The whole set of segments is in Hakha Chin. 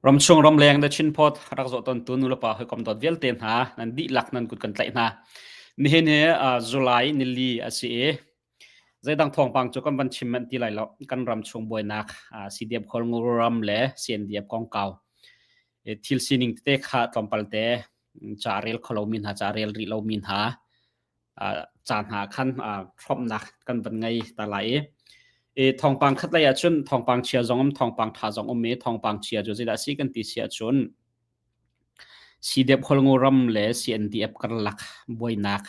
Ramchung ramleng The Chin Post rak zawh tawntu nulepa hawikom dawt vialte hna nan dihlak nan kut kan tlaih hna. Nihin hi July nili a si i zeidang thawngpang cu kan van chim manh ti lai lo. Kan ram chung buainak CDF Khualngur ram le CNDF kongkau thil sining tete kha tlawmpal te ca rel kho lomi hna ca rel rih lomi hna ca hna khan hrawmhnak kan van ngei ta lai i thawngpang khat lei ahcun thawngpang chia zong um thawngpang tha zong um i thawngpang chia cu zeidah si kan ti si ahcun CDF Khualngo ram le CNDF karlak buainak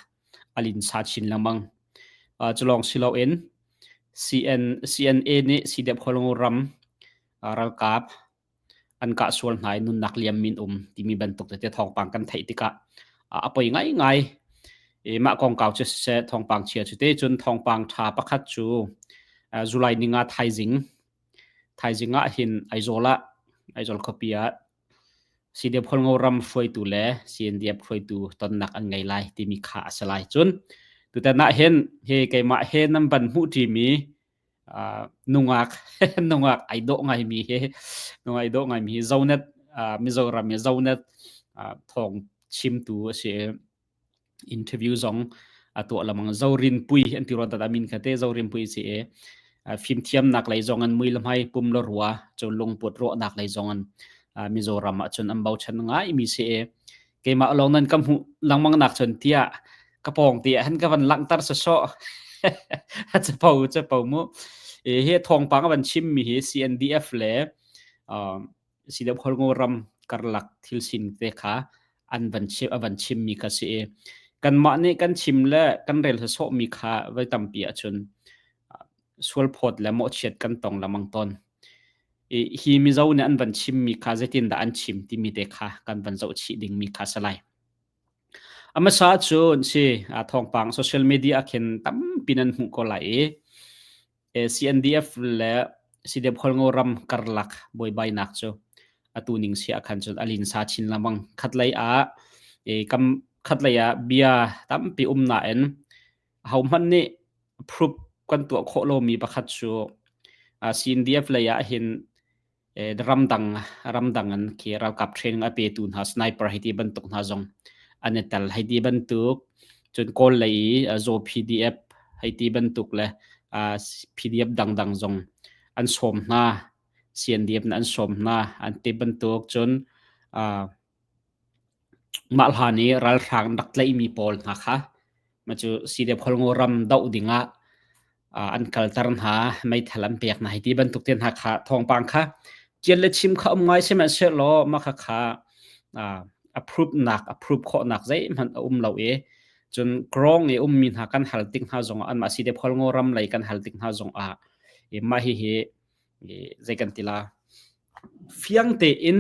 a linsa chin lengmang. Cu lawng si loin CN, CNA nih CDF Khualngo ram ralkap an kah sual hna i nunnak liam min um timi bantuk tete thawngpang kan theih tikah a poi ngaingai. I mah kongkau cu siseh thawngpang chia cu te cun thawngpang ṭha pakhat cu July ninga thaizing thaizing ah hin Aizawl ah Aizawl khuapi ah CDF Khualngo ram hruaitu le CNDF hruaitu tonnak an ngei lai timi kha a si lai. Cun tutan ah hin hi keimah he nan van hmuh ṭimi nungak nungak ai dawh ngaimi hi nungak ai dawh ngaimi hi Zonet Mizoram i Zonet thawng chimtu a si i interview zong a tuah lamang Zorinpui an ti ruan tat amin kha te Zorinpui si i fimthiamnak lei zong an mui le hmai pum le rua cu lungput ruahnak lei zong an Mizoram ah cun an bochan ngai mi si i keimah lawng nan ka hmuh lengmang nak cun tiah ka pawng te ah han ka van langhter sawsawh a capo capo mu e hi thawngpang a van chim mi hi CNDF le CDF Khualngo ram karlak thil sin te kha an van chim a van chim mi kha si i kanmah nih kan chim le kan rel sawsawh mi kha voi tampi ahcun sualphawt le mawhchiat kan tong lengmang tawn. Hi Mizo nih an van chimmi kha zeitindah an chim timi te kha kan van zoh chih dingmi kha si lai. A hmasa cu si thawngpang social media ah khin tampi nan hmuh ko lai i CNDF le CDF Khualngo ram karlak buaibainak cu atu ning si ah khan cun a linsa chin lengmang. Khatlei ah kam khatlei ah bia tampi um nain Ahohmanh nih proof kan tuah khawh lomi pakhat cu CNDF lei ah hin ramdang ramdang in khi ralkap training a petu hna sniper hei ti bantuk hna zong an i tel hei ti bantuk cun Kawl lei i Zaw PDF hei ti bantuk le PDF dangdang zong an sawm hna CNDF nih an sawm hna an ti bantuk cun Mah hlan i ralhrang rak tlaihmi pawl hna kha mah cu CDF Khualngo ram doh dingah an kalter hna, meithal an pek hna hei ti bantuk te hna kha thawngpang kha ṭial le chim kha um ngai sihmanhsehlaw mah khakha approve nak approve khawhnak zeihmanh a um lo i cun Krong i ummi hna kan hal tik hna zongah anmah CDF Khualngo ram lei kan hal tik hna zongah mah hihi zei kan ti la fiang tein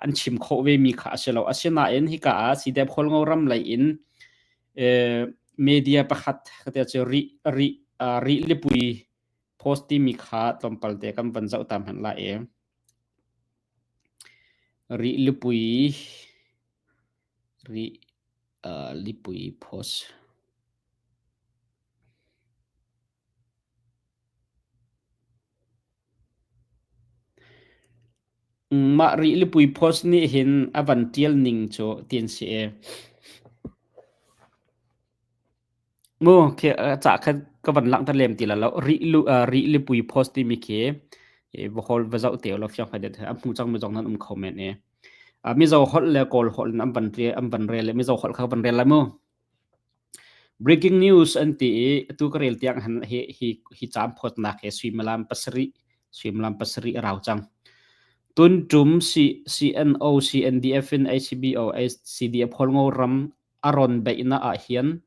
an chim khawh ve mi kha a si lo. Asinain hika ah CDF Khualngo ram lei in media pakhat ka cu ri ri ri lipui post timi kha tlawmpal te kan van zoh ta hmanh la e. Ri lipui ri lipui post. Mah rihlipui post nih hin a van ṭial ning cu ti an si i mu khi ca kha ka van langhter lem ti lai lo. Rihlipui post timi khi va hawl va zoh te ulaw fiang fai deuh a hmu cangmi zong nan um kho men i. Mizo holh le Kawl holh in an van an van rel i Mizo holh kha ka van rel lai mu. Breaking news an ti i atu ka rel tiang han hi hi hi caam phawtnak he suimilam pasarih suimilam pasarih a rau cang. Tun tum C, CNO CNDF in HCBO CDF Holngo ram a ron beihna ah hian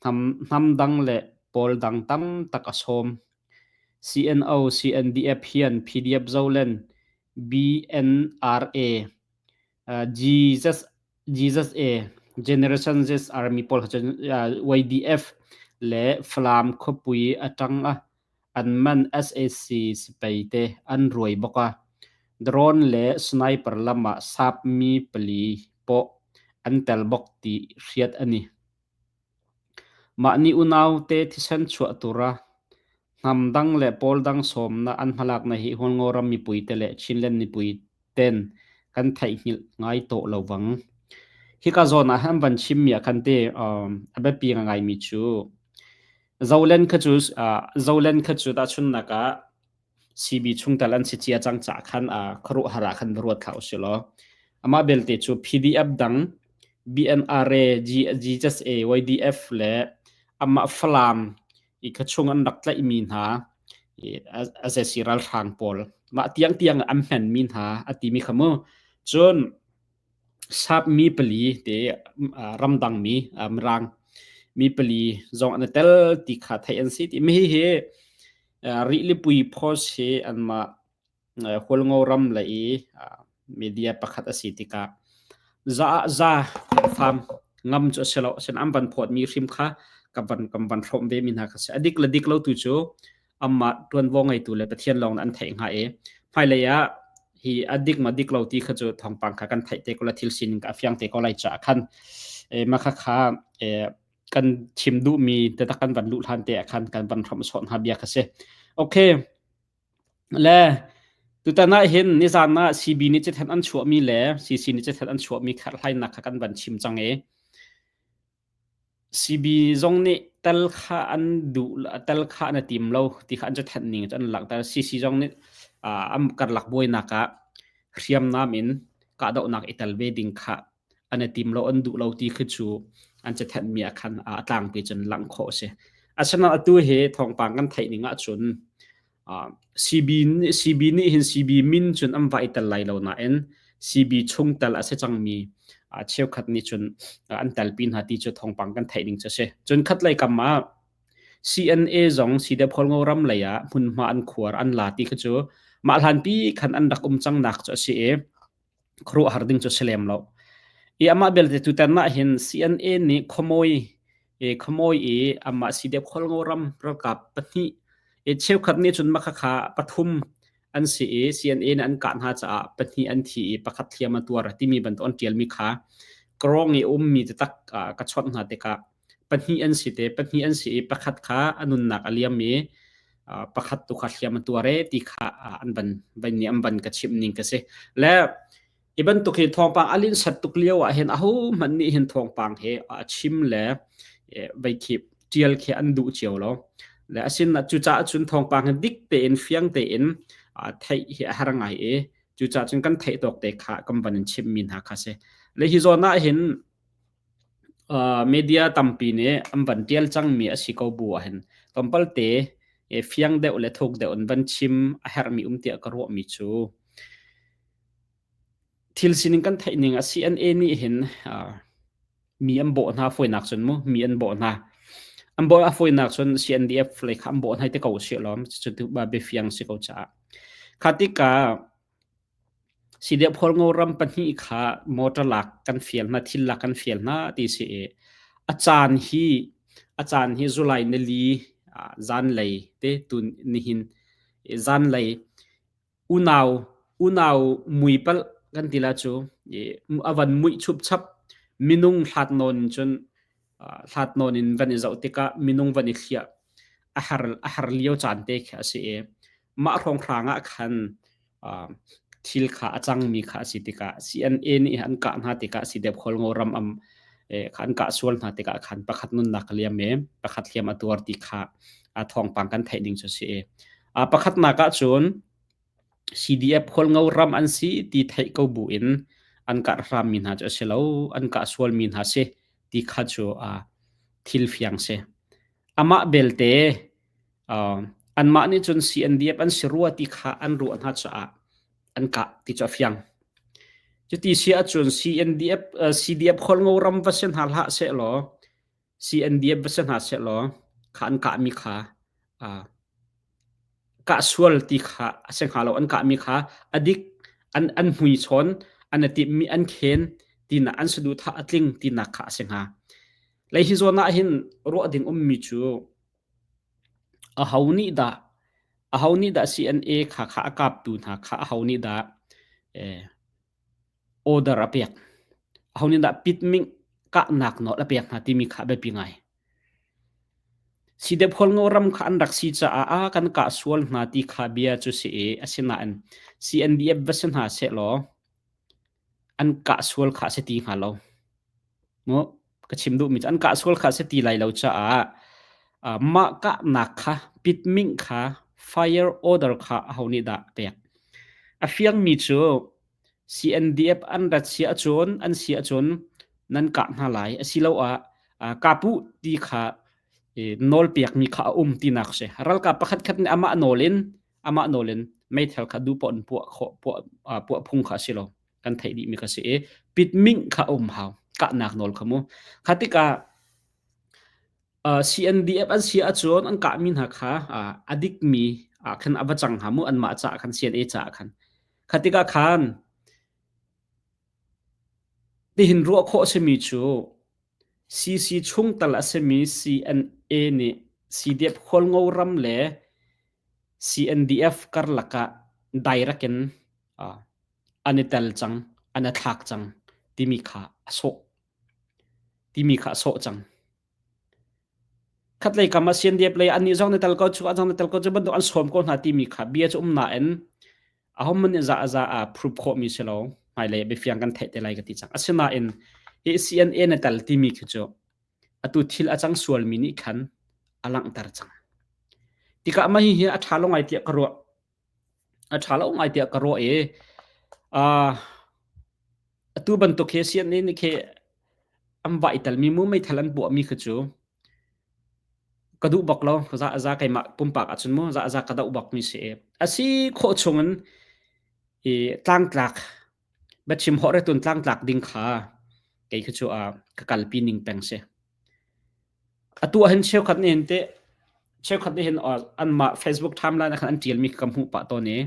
hnam hnam dang le pawl dang tam tak a sawm. CNO CNDF hian PDF Zolen BNRA Jesus Jesus e Generation Z Army pawl kha cun YDF le Falam khuapui a ṭang a an man sac sipai te an ruai bawk a. Drone le sniper lam ah sapmi pali pawh an tel bawk ti hriat a ni. Mah nih unau te thisen chuah tura hnam dang le pawl dang sawmnak an hmalaknak hi Hualngo ram mipuite le Chinland mipui ten Kan theihngilh ngai tawh lo vang. Hika zawn ah han van chimmi ah khan te a biapi ngaimi cu Zoland kha cu Zoland kha cu tahchunhnak ah CB chungtel an si cia cang caah khan khuaruahhar ah khan va ruat hlah usih law amah belte cu PDF dang BNRA, GSA, YDF le amah Falam i khuachung an rak tlaihmi hna SAC ralhrang pawl mah tiangtiang an hmanmi hna a timi kha mu. Cun sap mi pali te ramdang mi Mirang mi pali zong an i tel ti kha theih an si. Ti mi hi Rihlipui post hi anmah Hualngo ram le i media pakhat a si tikah za ah za farm ngam cu a si lo. Asinain an van phawtmi hrim kha ka van kan van hrawmh ve mi hna kha si. A dik le dik lo tu cu amah ṭuanvo ngeitu le Pathian lawng nih an theih hnga i hmailei ah hi a dik ma dik lo ti kha cu thawngpang kha kan theih te ko la thil sining a fiang te ko lai caah khan mah kha kha kan chim duhmi taktak kan van luh hlan te ah khan kan van hrawmh sawh hna bia kha si. Okay. Le tutan ah hin nizan ah CB nih cithen an chuahmi le CC nih cithen an chuahmi kherhhlainak kha kan van chim cang i CB zong nih tel kha an duh tel kha an i tim lo ti kha an cathanh ning cu an langhter. CC zong nih an karlak buainak ah hriamnam in kahdohnak i tel ve ding kha an i tim lo an duh lo ti khi cu an cathanhmi ah khan a tlangpi cun langh khawh a si. Asinain atu hi thawngpang kan theih ning ahcun CB CB nih hin CB min cun an va i tel lai lo nain CB chungtel a si cangmi cheukhat nih cun an telpi hna ti cu thawngpang kan theih ning cu a si. Cun khatlei kam ah CNA zong Sidepholngo ram lei ah hmunhma an khuar an la ti kha cu mah hlanpi khan an rak um cang nak cu a si i khuaruahhar ding cu si lem lo. I amah belte tutan ah hin CNA nih khuamawi i khuamawi i amah Sidepholngo ram ralkap pahnih i cheukhat nih cun makhakha pathum an si i CNA nih an kah hna caah pahnih an thi i pakhat hliam a tuar timi bantuk an ṭialmi kha Krawng i ummi taktak ka chawnh hna tikah pahnih an si te pahnih an si i pakhat kha a nunnak a liam i pakhat tu kha hliam a tuar e ti kha an van van nih an van ka chimh ning ka si le hi bantuk hi thawngpang a linhsat tuk lio ah hin aho hmanh nih hin thawngpang he a chim le vei khi tial khi an duh cio lo le asin cucaah cun thawngpang hi dik tein fiang tein theih hi a har ngai i cucaah cun kan theih tawk te kha kan van in chimh mi hna kha si le hi zawn ah hin Media tampi nih an van ṭial cangmi a si ko bu ahhin tlawmpalte fiang deuh le thuk deuh in van chim a herhmi um tiah ka ruahmi cu thil sining kan theih ning ah CNA nih hin mi an bawh hna fawinak cun mu mi an bawh hna. An bawh a fawinak cun CNDF lei kha an bawh hna te ko si lawm cucu biafiang si ko caah. Kha tikah Sidephualngo ram pahnih kha motor lak kan fial hna, thil lak kan fial hna ti si i a caan hi a caan hi July nili zanlei te tun nihin zanlei unau unau muipalh kan ti la cu a van muih chupchap minung hlat nawn in cun hlat nawn in van i zoh tikah minung van i thliah a har a har lio caan te khi a si i mah hrawnghrang ah khan thil kha a cangmi kha a si tikah CNA nih an kah hna tikah Sidep-Khualngo ram am kha an kah sual hna tikah khan pakhat nunnak a liam i pakhat hliam a tuar ti kha thawngpang kan theih ding cu a si i pakhatnak ah cun CDF Khualngo ram an si ti theih ko bu in an kah hrammi hna cu a si lo an kah sualmi hna si ti kha cu thil fiang si. Amah belte Anmah nih cun CNDF an si rua ti kha an ruah hna caah an kah ti cu a fiang. Cuti si ahcun CNDF, CDF Khualngo ram va si hna hlah sehlaw, CNDF va si hna sehlaw, kha an kahmi kha kah sual ti kha a si hnga lo. An kahmi kha a dik, an, an hmuichawn, an i timhmi an khen tinak, an saduhthah a tling tinak kha a si hnga. Lei hi zawn ah hin ruah ding ummi cu Aho nih dah aho nih dah CNA kha kha a kaptu hna kha aho nih dah order a pek? Aho nih dah pitming kahnak nawl a pek hna timi kha a biapi ngai. Sidephualngo ram kha an rak si caah a kan kah sual hna ti kha bia cu si i asinain CNDF va si hna sehlaw. An kah sual kha a si ti hnga lo. Mu ka chim duhmi cu an kah sual kha a si ti lai lo caah mah kahnak kha pitming kha fire order kha aho nih dah pek. A fiangmi cu CNDF an rat si ahcun an si ahcun nan kah hna lai asiloah kap u ti kha nawl pekmi kha a um tinak a si. Ralkap pakhatkhat nih amah nawl in amah nawl in meithal kha duh paoh in puah khawh puah puah phung kha a si lo. Kan theih dihmi kha si i pitming kha a um hau kahnak nawl kha mu. Kha tikah CNDF an si ahcun an kahmi hna kha a dikmi ah khan a va cang hnga mu anmah caah khan CNA caah khan. Kha tikah khan tihin ruah khawh a simi cu CC chungtel a simi CNA nih CDF Hualngo ram le CNDF karlak ah direct in an i tel cang, an i thlak cang timi kha a sawh. Timi kha a sawh cang. Khatlei kam ah CNDF lei annih zong nih tel ko cu, an zong nih tel ko cu bantuk an sawm ko hna timi kha bia cu um nain ahohmanh nih za a za a prove khawhmi si lo. Hmailei ah biafiang kan theih te lai ka ti cang. Asinain hi CNA na tel timi khi cu atu thil a cang sualmi nih khan a langhter cang. Tikah mah hihi a ṭha lo ngai tiah ka ruah. A ṭha lo ngai tiah ka ruah i uh, atu bantuk hi CNA nih khi an va i telmi mu meithal an puahmi kha cu ka duh bak lo. Za za keimah pumpak ahcun mu za za ka doh bakmi si i a si khawh chungin i tlangtlak biachim hawh retun tlangtlak ding kha kei kha cu uh, ka kalpi ning peng si. Atu ahhin cheukhat nih hin teh cheukhat nih hin anmah Facebook timeline ah khan an ṭialmi ka hmuh pah tawn i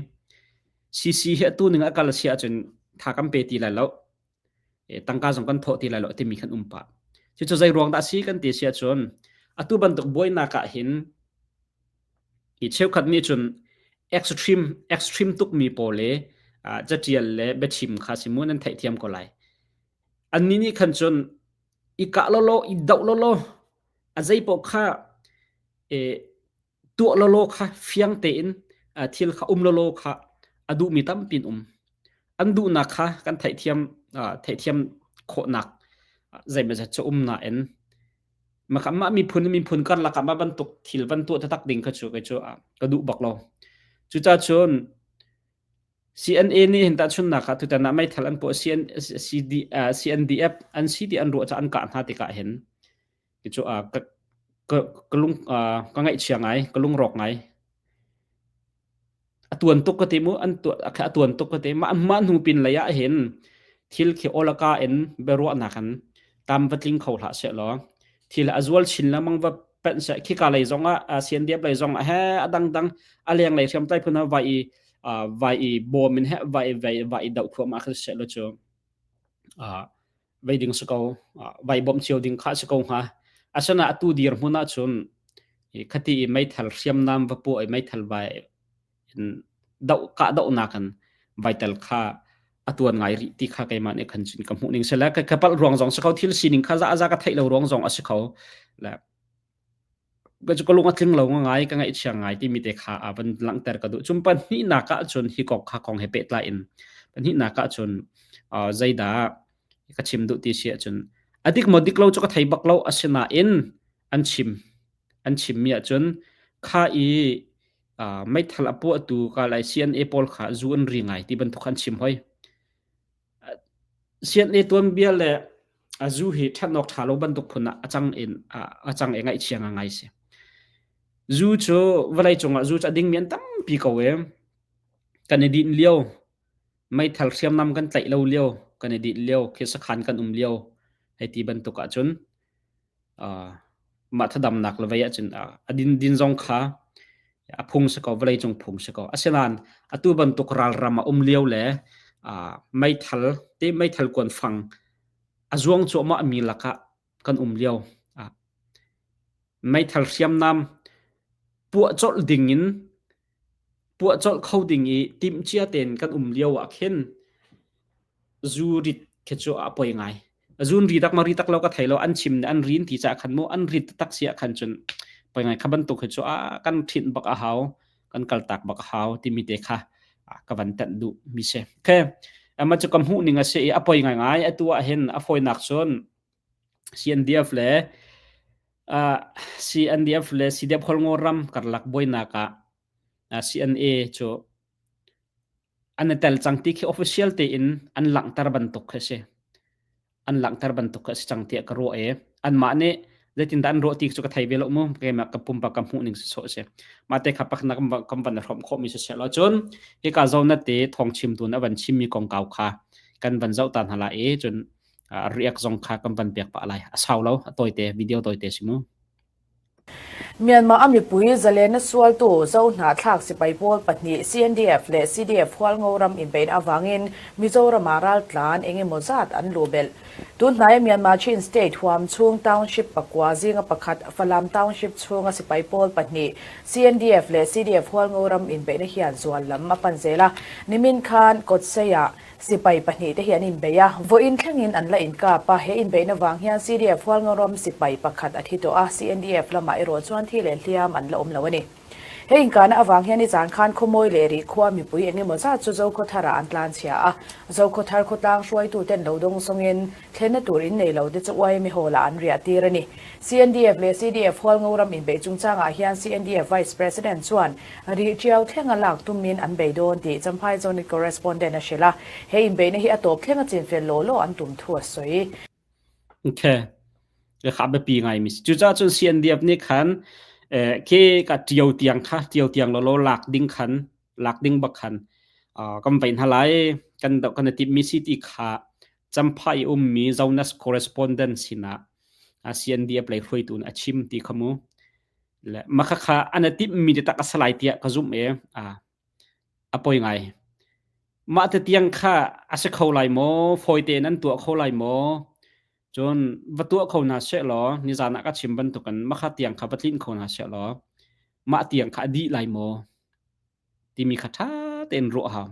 CC hi atu ning a kal a si ahcun tha kan pe ti lai lo. Tangka zong kan thawh ti lai lo timi khan um pah. Cucu zei ruang dah a si kan ti si ahcun atu bantuk buainak ah hin i cheukhat nih cun extreme extreme tukmi pawl i catial le biachim kha si mu nan theihthiam ko lai. Annih nih khan cun i kah lawlaw, i doh lawlaw, a zeipaoh kha e, tuah lawlaw kha fiang tein thil kha um lawlaw kha a duhmi tampi an um. An duhnak kha kan theihthiam theihthiam khawhnak zeimawzat cu um nain mah miphun miphun karlak ah mah bantuk thil van tuah taktak ding kha cu kei cu ka duh bak lo. Cucaah cun CNA nih hin tahchunhnak ah tutan ah meithal an puah CN, CD, uh, CNDF an si ti an ruah ca an kah hna tikah hin cu uh, ka, ka, ka lung uh, ka ngaihchia ngai ka lungrawk ngai a tuan tuk ka ti mu an tu a tuan tuk ka ti mah mah hnu pin lei ah hin thil khi olaka in biaruahnak an tam va tling kho hlah seh law thil a zual chin lengmang va penh seh khika lei zong ah CNDF lei zong ah he a dangdang a leng lei hriamtlai phun ah vai i vai i bawm in he vai vai vai i doh thluahmah kha seh law cu vei ding si ko vai bawmh cio ding kha si ko hnga asana atu dir hmun ah cun khati i meithal hriamnam va puah i meithal vai in doh kah dohnak in vaitel kha a tuan ngai rih ti kha keimah nih khan cun ka hmuh ning si le ka ka palh ruang zong si kho thil sining kha za za ka theih lo ruang zong a si kho le ka cu ka lung a tling lo ngai ka ngaihchia ngai timi te kha a van langhter ka duh cun pahnihnak ah cun hi kong kha kong he pehtlai in pahnihnak ah cun zeidah ka chim duh ti si ahcun a dik maw dik lo cu ka thei bak lo asinain an chim an chimmi ahcun kha i meithal a puahtu ka lai CNA pawl kha zu an ri ngai ti bantuk an chim hoi. CNA tuanbia le a zu hi ṭhatnawk ṭha lo bantuk phun ah a cang in a cang i ngaihchia ngai si. Zu cu vawlei cungah zu cu a dingmi an tampi ko e. Kan i din lio, meithal hriamnam kan tlaih lo lio, kan i din lio, khi sakhan kan um lio, hei ti bantuk ahcun mah thadamnak le vei ahcun a din din zong kha a phung si ko vawleicung phung si ko asinain atu bantuk ralram a um lio le meithal te meithal kuan fang a zuang cuahmah mi lakah kan um lio meithal hriamnam puah colh ding in puah colh kho ding i timhcia tein kan um lio ah khin zu rit khi cu a poi ngai. Zun ri tak ma ri tak lo ka thei lo an chim ne an rin ti ca khan mu an rit tak si ah khan cun poi ngai kha bantuk hi cu a kan ṭhinh bak a hau kan kaltak bak a hau timi te kha ka van tanh duh mi si. Okay. Mah cu ka hmuh ning a si i a poi ngaingai. Atu ah hin a fawinak cun CNDF le CNDF le CDF Hualngo ram karlak buainak ah CNA cu an i tel cang ti khi official tein an langhter bantuk khi a si. An langhter bantuk khi a si cang tiah ka ruah i anmah nih zeitindah an ruah ti cu ka thei ve lo mu. Keimah ka pumpak ka hmuh ning sawsawh a si. Mah te kha pakhat kan van i hrawmh khawhmi si seh law cun hika Zonet te thawng chimtu nih a van chimmi kongkau kha kan van zoh ta hna lai i cun riak zong kha kan van pek pah lai. A sau lo, a tawite, video tawite si mu. Myanmar a mipui zalennak sualtu Zohnahthlak sipai pawl pahnih CNDF le CDF Hualngo ram inbeihnak avangin Mizoram ah raltlan engemaw zat an luh belh. Tunhnai Myanmar Chin State huam chung township pakua zinga pakhat Falam Township chunga sipai pawl pahnih CNDF le CDF Hualngo ram inbeihnak hian zual lam a pan zel a. Nimin khan Kawtsei ah Sipai pahnihte hi an inbei a, vawiin thlengin an la inkap a, he inbeihna vang hian CDF Hualngoram sipai pakhat a thi tawh a, CNDF lamah erawh chuan thi leh hliam an la awm lo a ni. He inkahna avang hian nizan khan Khawmawi leh Rihkhua mipui eng emaw zat chu Zokhawthar ah an tlanchhia a, Zokhawthar khawtlang hruaituten lo dawng zawngin thlenna tur in nei lo te chu YMA Hall ah an riah tir a ni. CNDF leh CDF Hualngoram inbeih chungchangah hian CNDF Vice President chuan Rih ṭiau thlenga lak tumin an bei dawn tih Champhai Zonet correspondent a hrilh a, he inbeihna hi a tawp thlenga chinfel law law an tum thu a sawi. Okay. Kha biapi ngai mi si. Cucaah cun CNDF nih khan khi ka ṭio tiang kha ṭio tiang law law lak ding khan lak ding bak khan kan vei hna lai kan do kan i timh mi si ti kha Champhai ummi Zonas correspondent sinah CNDF lei hruaitu nih a chim ti kha mu. Le makhakha an i timhmi taktak a si lai tiah ka zumh i a poi ngai. Mah te tiang kha a si kho lai maw? Fawi tein an tuah kho lai maw? Cun va tuah kho hna seh law nizan ah ka chim bantukin makha tiang kha va tlinh kho hna seh law mah tiang kha a dih lai maw? Timi kha ṭha tein ruah hau.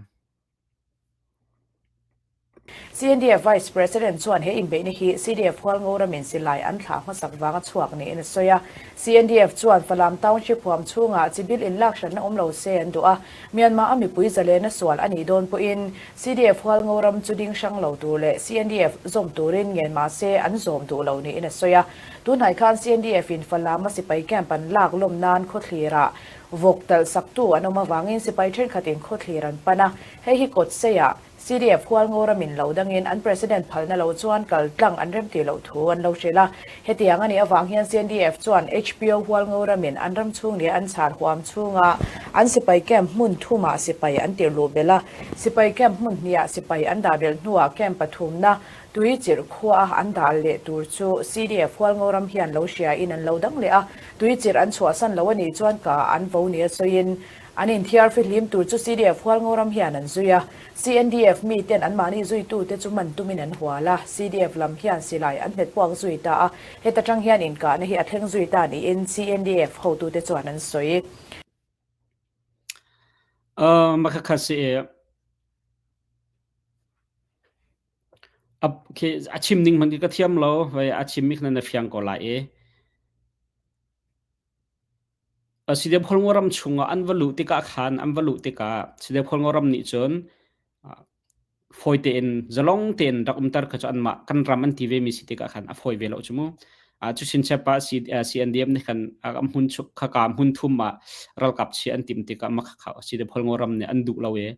CNDF Vice President chuan he inbeihna hi CDF Hualngo ramin silai an thlah hmasak vanga chhuak niin a sawi a. CNDF chuan Falam Township huam chhungah chibil inlak hranna awm lo se an duh a, Myanmar a mipui zalena sual a nih dawn pawhin CDF Hualngo ram chu ding hrang lo tur leh CNDF zawm turin ngen mah se an zawm duh lo niin a sawi a. Tunhnai khan CNDF in Falam a sipai camp an lak lawm nan khawthlir ah Vawk talh saktu an awm avangin sipai thenkhatin khawthlir an pan a, hei hi kawtseiah CDF Hualngo ramin lo dangin an President phalna lo chuan kal tlang an remti loh thu an lo hrilh a. Hetiang a nih avang hian CNDF chuan HPO Hualngo ramin an ram chhung leh an chhar huam chhunga an sipai camp hmun thumah sipai an tirh luh belh a, sipai camp hmun hnihah sipai an dah belh hnuah camp pathumna Tui chirh khua a an dah leh tur chu CDF Hualngo ram hian lo hria in an lo dang leh a, tui chirh an chhuahsan lo a nih chuan ka an vo nia sawiin an inthiar fihlim tur chu CDF Hualngo ram hian an zui a. CNDF mi ten anmahni zuitute chu man tumin an hual a, CDF lam hian silai an hmet puak zui ta a, heta tang hian inkahna hi a thleng zui ta niin CNDF hotute chuan an sawi. Makhakha si A chim ning hmanh khi ka thiam lo. Hei a chimmi kha na fiang ko lai i. Sidep ram chungah an va luh tikah khan an va luh tikah Sidep ram nih cun fawi tein zalong tein rak umter kha cu anmah kan ram an ti vemi si tikah khan a fawi ve lo cu mu. Cu chinchep ah CNDF nih khan hmun khaka hmun thum ah ralkap chia an tim tikah makha Sidep ram nih an duh lo i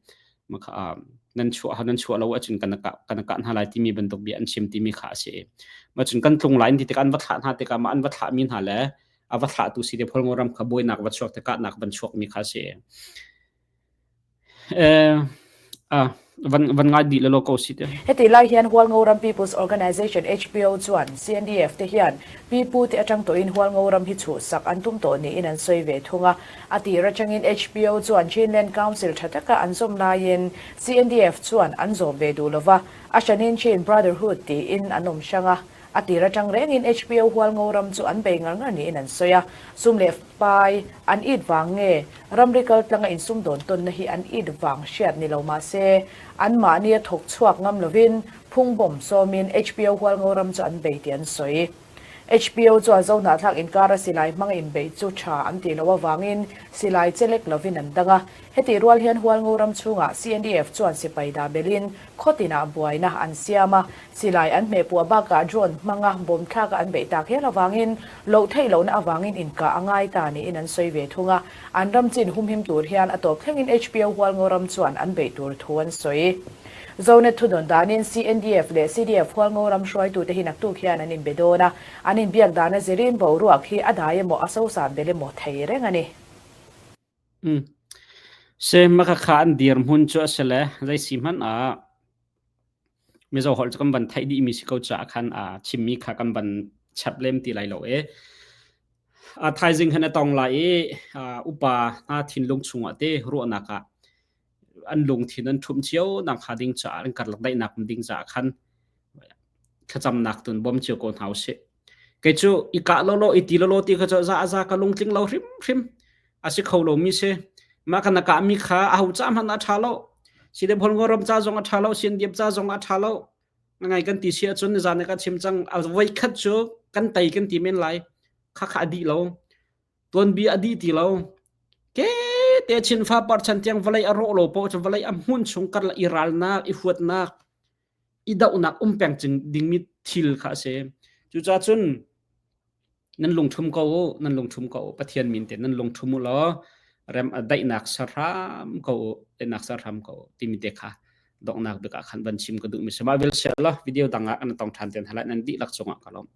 nan chuah nan chuah lo ahcun kan kah kan kah hna lai timi bantuk bia an chim timi kha a si. Ma cun kan tlung lai ti tikah an va thlah hna tikah ma an va thlah mi hna le a va thlahtu si te Pholngo ram kha buainak va chuak te kahnak van chuak mi kha a si. Eh ah van van ngai dih lo ko si te. Heti lai hian Hualngo ram People's Organization HPO chuan CNDF te hian pipu te atang tawhin Hualngo ram hi chhuhsak an tum tawh niin an sawi ve thung a. A tir atangin HPO chuan Chinland Council tha taka an zawm laiin CNDF chuan an zawm ve duh lova, a hranin Chin Brotherhood tiin an awm hrang a. A tir atang rengin HPO Hualngo ram chu an bei ngar ngar niin an sawi a. Sum leh pai an it vang nge ramri kaltlanga insumdawn tawnna hi an it vang hriat ni lo mahse anmahni a thawk chhuak ngam lovin phungbawm sawmin HPO Hualngo ram chu an bei tih an sawi. HPO chuan Zohnahthlak inkara silai hmanga inbeih chu tha an tih loh avangin silai che lek lovin an dang a. Hetih rual hian Hualngo ram chhungah CNDF chuan sipai dah belhin khaw tinah buaina an siam a, silai an hmehpuah bakah drone hmanga bomb thlaka an beih tak hial avangin loh theih lohna avangin inkah a ngai ta niin an sawi ve thung a, an ram chin humhim tur hian a tawp thlengin HPO Hualngo ram chuan an beih tur thu an sawi. Zonet thudawn danin CNDF leh CDF Hualngo ram hruaitute hi naktuk hian an inbe dawn a, an inbiak dana zirin boruak hi a dai emaw a sosan belh emaw thei reng a ni. Sehmakakha an dirhmun cu a si le zei si hmanh ah Mizo holh cu kan van theih dihmi si ko caah khan chimmi kha kan van chap lem ti lai lo i thaizing han a tong lai i upa hna thinlung chungah te ruahnak ah an lungthin an ṭhumh cio nak hnga ding caah an karlak daihnak ding caah khan thlacamnak tun bawm cio ko hna usih. Kei cu i kah lawlaw i ti lawlaw ti kha cu za za ka lungtling lo hrimhrim. A si kho lomi si. Mah kan na kahmi kha aho ca hmanh a ṭha lo. Sidep Holngo ram ca zong a ṭha lo, Siandiap ca zong a ṭha lo. Ngai kan ti si ahcun nizan ka chim cang a voi khat cu kan tei kan ti men lai. Kha kha a dih lo. Tuanbia a dih ti lo. Ke te chin fa par chan tiang vawlei a rawh lo paoh cu vawlei a hmun chung karlak i ralnak, i huatnak, i dohnak um peng dingmi thil kha a si. Cucaah cun nan lungṭhum ko u, nan lungṭhum ko u, Pathian min te nan lungṭhum u law rem a daihnak ser hram ko u, daihnak ser hram ko u timi te kha donghnak bik ah khan van chim ka duhmi si. Mah vial share law video dang ah kan tong ṭhan ten halai nan dihlak cungah ka lawm.